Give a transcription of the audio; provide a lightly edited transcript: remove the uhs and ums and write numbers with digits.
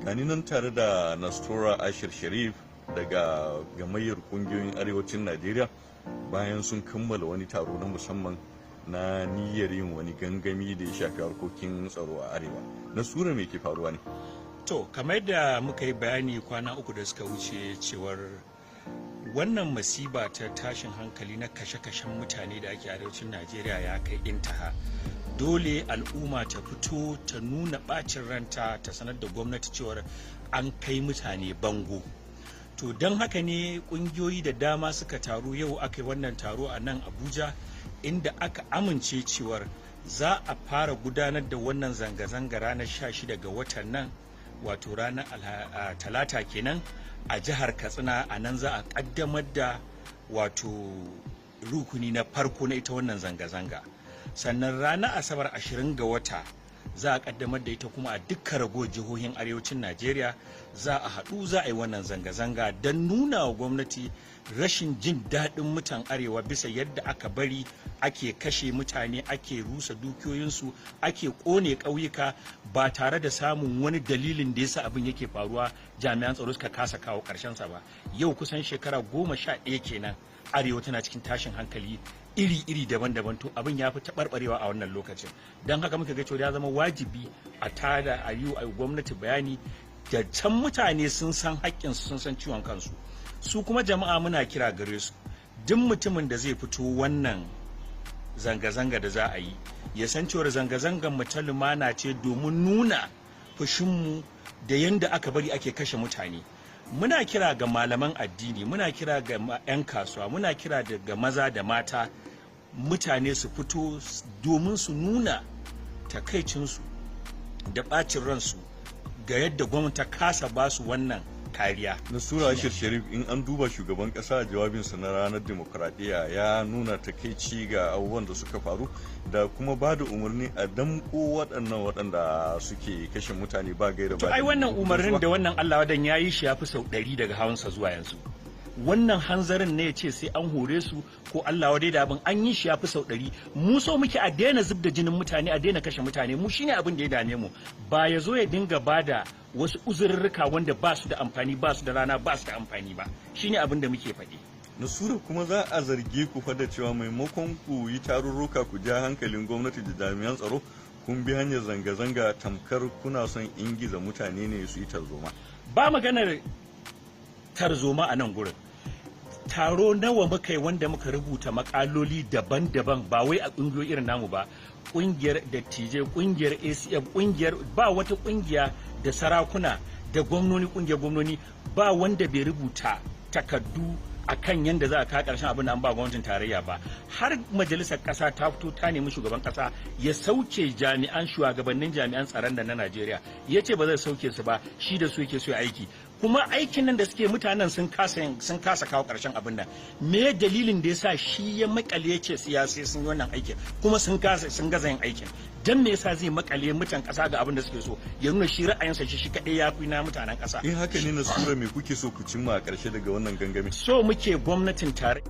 Gani nan tare da Nastura Ashir Sharif daga gamayyar kungiyoyin arewacin Najeriya, bayan sun kammala wani taro na musamman na niyyar yin wani gangami da ya shafi harkokin tsaro a arewa. Nastura, me ke faruwa ne? To, kamar yadda muka yi bayani kwana 3 da suka wuce cewar wannan masiba ta tashin hankali na kashe-kashen mutane da ake arewacin Najeriya ya kai intaha. Dole al'umma ta fito ta nuna bacin ranta, ta sanar da gwamnati cewar an kai mutane bango. To, don haka ne kungiyoyi da dama suka taru, yau aka yi wannan taro a nan Abuja, inda aka amince cewar za a fara gudanar da wannan zanga-zanga ranar 16 ga watan nan, wato ranar Talata kenan, a jihar Katsina. A nan za a kaddamar da wato rukuni na farko na ita wannan zanga-zanga. Sannan ranar Asabar 20 ga wata za a kaddamar da ita kuma a dukkan ragowar jihohin arewacin Najeriya. Za a haɗu, za a yi wannan zanga-zanga don nuna wa gwamnati rashin jin daɗin mutan arewa bisa yadda aka bari ake kashe mutane, ake rusa dukiyoyinsu, ake ƙone ƙauyuka ba tare da samun wani dalilin da yasa abin yake faruwa, jami'an tsaro suka kasa kawo sa ba. Yau kusan shekara 11 kenan arewa tana cikin tashin hankali iri-iri daban-daban. To, abin ya fi taɓarɓarewa a wannan lokacin. Don haka muka ga cewa ya zama wajibi a tada a yi a gwamnati bayani da can mutane sun san haƙƙinsu, sun san ciwon kansu. Su kuma jama'a, muna kira gare su, duk mutumin da zai fito wannan zanga-zanga da za a yi, ya san cewar zanga-zangan mu ta lumana ce domin nuna fushinmu da yanda aka bari ake kashe mutane. Muna kira ga malaman addini, muna kira ga 'yan kasuwa, muna kira ga maza da mata, mutane su fito domin su nuna takaicinsu da ɓacin ransu ga yadda gwamnati ta kasa ba su wannan kariya. Nastura Ashir Sharif, in an duba, shugaban kasa a jawabinsa na ranar dimokuraɗiyya ya nuna takaici ga abubuwan da suka faru da kuma ba da umarni a damƙo waɗannan waɗanda suke kashe mutane ba gaira ba. To, ai wannan umarnin da wannan Allah wadan ya yi shi ya fi sau 100 daga hawansa zuwa yanzu. Wannan hanzarin ne ya ce sai an hore su ko Allah wadai da abin, an yi shi ya fi sau 100. Mu so muke a daina zub da jinin mutane, a daina kashe mutane. Mu shine abin da ya dame mu, ba ya zo ya dinga bada wasu uzurrurruka wanda ba su da amfani, ba su da rana, ba su da amfani ba. Shine abin da muke faɗi. Nastura, kuma za a zarge ku fa da cewa maimakon ku yi tarurruka ku ja hankalin gwamnati da jami'an tsaro, kun bi hanyar zanga-zanga, tamkar kuna son ingiza mutane ne su yi tarzoma. Ba maganar tarzoma a nan gurin. Taro nawa muka yi wanda muka rubuta makaloli daban-daban, ba wai a ƙungiyoyi irin namu ba, ƙungiyar dattijai, ƙungiyar ACF, ƙungiyar ba wata ƙungiya da sarakuna da gwamnoni, ƙungiyar gwamnoni, ba wanda bai rubuta takardu a kan yadda za a kawo ƙarshen abin da an ba gwamnatin tarayya ba. Har majalisar ƙasa ta fito ta nemi shugaban ƙasa ya sauke jami'an shugabannin jami'an tsaron da na Najeriya. Ya ce ba zai sauke su ba, shi da su yake so ya aiki, kuma aikin nan da suke mutanen sun kasa kawo ƙarshen abin nan. Me dalilin da yasa shi ya makale ya ce siyasa sun yi wannan aikin, kuma sun kasa, sun gaza yin aikin? Dan me yasa zai makale mutan ƙasa ga abin da suke so, ya nuna shi ra'ayinsa shi shi kaɗai ya fi na mutanen ƙasa? In haka ne, Nastura, me kuke so ku cimma a ƙarshe daga wannan gangami? So muke gwamnatin tare